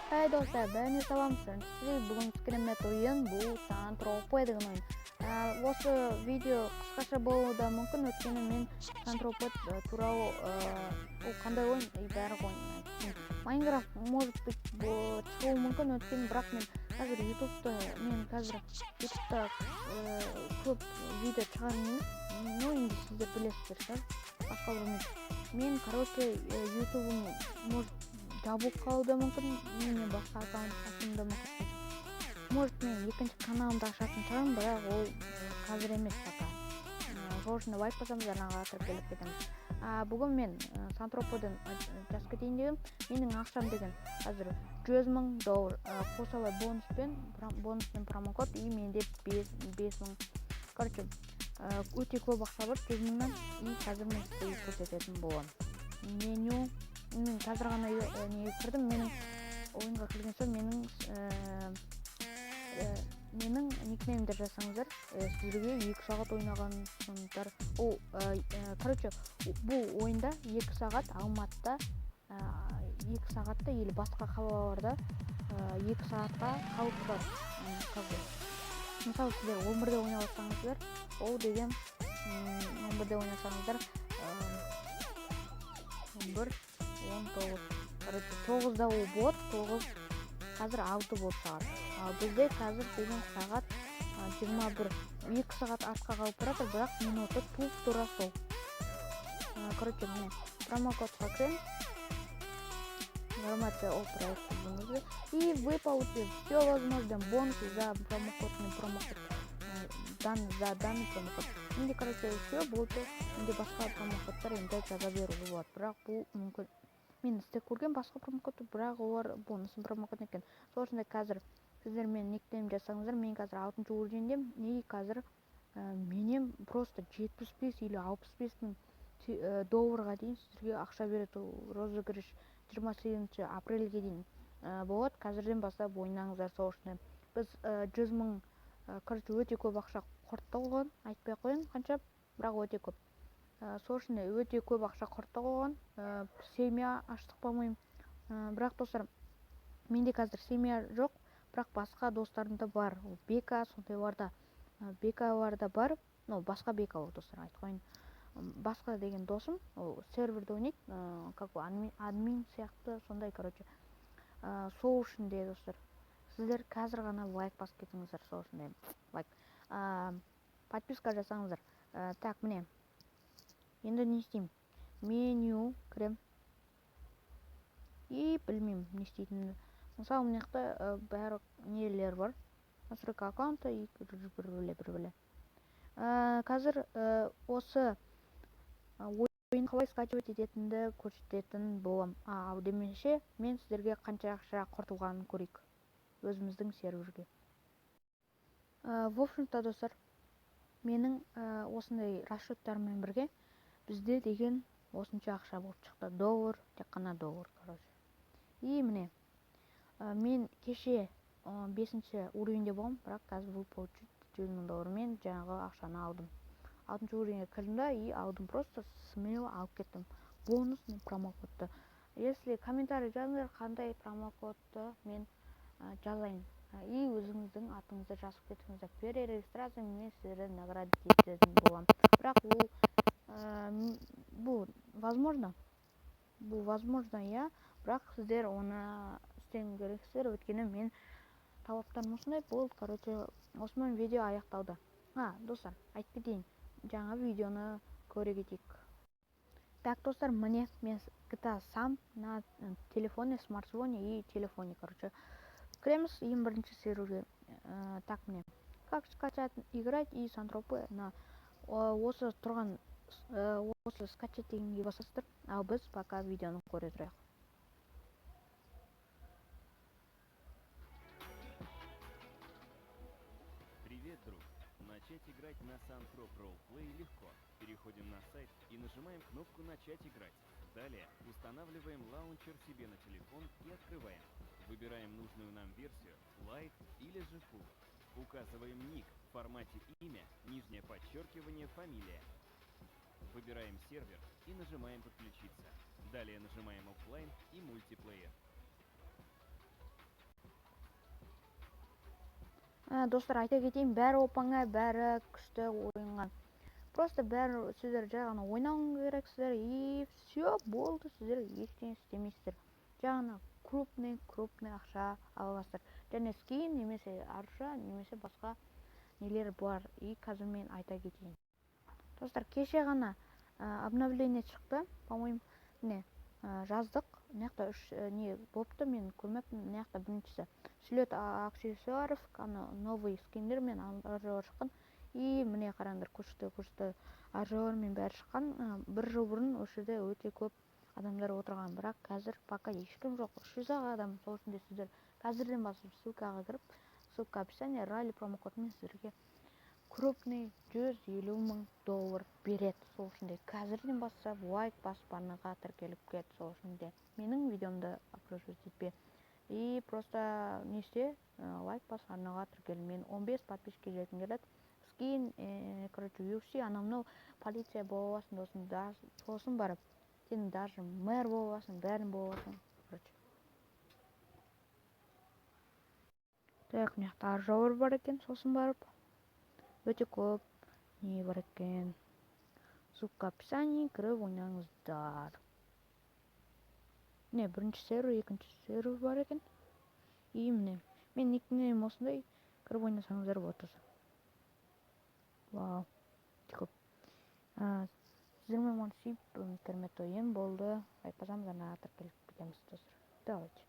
Хай, достар, бәріне салам! Сіздер бүгін керемет ойын, бұл Сантропе деген ойын. Осы видео қысқаша болуы да мүмкін, өйткені мен Сантропе туралы, ол қандай ойын и бәрі ойын айттым. Майнкрафт, может быть, шығуы мүмкін, өйткені бірақ мен қазір ютубта, мен қазір ютубта көп видео шығармын емес. Ну, енді сіздер білесіздер шығар, басқа бір емес. Мен, короче, ютубым может жабылып қалуы да мүмкін, менен басқа аккаунт ашуым да мүмкін. Может, мен екінші каналымды ашатын шығармын, бірақ ол қазір емес пока. Сол үшін лайк басамыз, арнаға тіркеліп кетеміз. Бүгін мен Сантроподан жазып кетейін дегенмін. Менің ақшам деген қазір 100 000 доллар, қосалай бонуспен промокод, и менде 5000. Короче, өте көп ақша бар, 100 000-нан. И қазір мен сізге көрсететін боламын меню. Мен қазір ғана неге кірдім. Менің ойынға кірген соң менің никнеймді жазсаңыздар, сіздерге 2 сағат ойнағансыңдар. Ол, короче, бұл ойында 2 сағат Алматыда, 2 сағатта или басқа қалаларда 2 сағатқа қалып тұрады. Как бы, мысалы, сіздер 11-де ойнап жатсаңыздар, ол деген 11-де ойнасаңыздар, 11, 19, короче, 9-да ол болады, 9, қазір 6 болды сағат. Ал бізде қазір деген сағат 21, 2 сағат артқа қалып бара жатыр, бірақ минуты туп тура сол. Короче, міне, промокодқа кіреміз, информация о проекте, и вы получите все возможные бонусы за промокод, мен промокод за данный промокод. Менде, короче, все болды. Менде басқа промокодтар енді жаза беруге болады, бірақ бұл мүмкін, мен істеп көрген басқа промокодты, бірақ олар бонусный промокод екен. Сол үшін де қазір сіздер менің никнейм жазсаңыздар, мен қазір алтыншы уровеньдемін и қазір менен просто 75 или 65 000 долларға дейін сіздерге ақша береді. Ол розыгрыш 28 апрельге дейін болады, қазірден бастап ойнаңыздар. Сол үшін біз 100 000, короче, өте көп ақша құрттық оған, айтпай ақ қояйын қанша, бірақ өте көп. Сол үшін де өте көп ақша құрттық оған. Семья аштық, по моему. Бірақ, достар, менде қазір семья жоқ, бірақ басқа достарымда бар. Ол Бека сондайларда, Бекаларда бар. Ну, басқа Бека ол, достар, айтып қояйын. Басқа деген досым, ол серверде ойнайды, как бы админ сияқты сондай, короче. Сол үшін де, достар, сіздер қазір ғана лайк басып кетіңіздер. Сол үшін де лайк, подписка жасаңыздар. Так, міне, енді не істеймін? Меню кірем и білмеймін не істейтінімді. Мысалы, мына жақта бәрі нелер бар, настройка аккаунта и бір бөле, бір бөле. Қазір осы ойын қалай скачивать ететінді көрсететін боламын. Ал демесе, мен сіздерге қанша ақша құртылғанын көрейік өзіміздің серверге. В общем-то, достар, менің осындай расчеттарыммен бірге бізде деген осынша ақша болып шықты, доллар, тек қана доллар, короче. И міне, мен кеше бесінші уровеньде болғанмын, бірақ қазір вы получить 100 000 доллар. Мен жаңағы ақшаны алдым, алтыншы уровеньге кірдім да и алдым, просто смело алып кеттім бонусный промокодты. Если комментарий жазыңдар, қандай промокодты мен жазайын, и өзіңіздің атыңызды жазып кетіңіздер. Перерегистрация мен сіздерді наградить ететін боламын, бірақ ол бұл возможно, бұл возможно, иә, бірақ сіздер оны істеу керексіздер, өйткені мен талаптарым осындай болды. Короче, осымен видео аяқталды. А, достар, айтып кетейін, жаңа видеоны көре кетейік. Так, достар, міне, мен GTA сам на телефоне, смартфоне и телефоне. Короче, кіреміз ең бірінші серверге. Так, міне, как скачать, играть и Сантропы на осы тұрған, осы скачать дегенге басасыздар. Ал біз пока видеоны көре тұрайық. Привет, друг! Начать играть на Сантроп Roleplay легко. Переходим на сайт и нажимаем кнопку «Начать играть». Далее устанавливаем лаунчер себе на телефон и открываем. Выбираем нужную нам версию, Lite или же Full. Указываем ник в формате имя, нижнее подчеркивание, фамилия. Выбираем сервер и нажимаем «Подключиться». Далее нажимаем «Оффлайн» и «Мультиплеер». Достар, айта кетейін, бәрі оп-оңай, бәрі күшті ойынған. Просто бәрі сіздер жай ғана ойнауың керексіздер, и все, болды, сіздер ештеңе істемейсіздер. Жай ғана крупный, крупный ақша ала аласыздар. Және скин, немесе арша, немесе басқа нелер бар. И қазір мен айта кетейін. Достар, кеше ғана обновление шықты, по-моему, міне, жаздық. Мына жақта үш не болыпты, мен көрмеппін. Мына жақта біріншісі слет аксессуаров, ана новый скиндер мен аржалар шыққан. И міне қараңдар, күшті күшті аржалар мен бәрі шыққан. Бір жыл бұрын осы жерде өте көп адамдар отырған, бірақ қазір пока ешкім жоқ, 300 ақ адам. Сол үшін де сіздер қазірден бастап ссылкаға кіріп, ссылка описание, ралли промокодымен сіздерге крупный 150 000 доллар береді. Сол үшін де қазірден бастап лайк басып, арнаға тіркеліп кет. Сол үшін де менің видеомды просмотреть етпе и просто не істе, лайк бас, арнаға тіркел. Мен 15 подписчикке жеткім келеді. Скин, короче, UFC, анау мынау, полиция бола аласың, сосын сосын барып сен даже мэр бола аласың, бәрін бола аласың, короче. Так, мына жақта аржауыр бар екен, сосын барып өте көп не бар екен. Ссылка описании, кіріп ойнаңыздар. Міне, бірінші сервер, екінші сервер бар екен. И міне, менің никнейм осындай, кіріп ойнасаңыздар болады. Вау, өте көп. Сіздермен сүйіп керемет ойын болды. Лайк басамыз, арнаға тіркеліп кетеміз, достар. Давайте.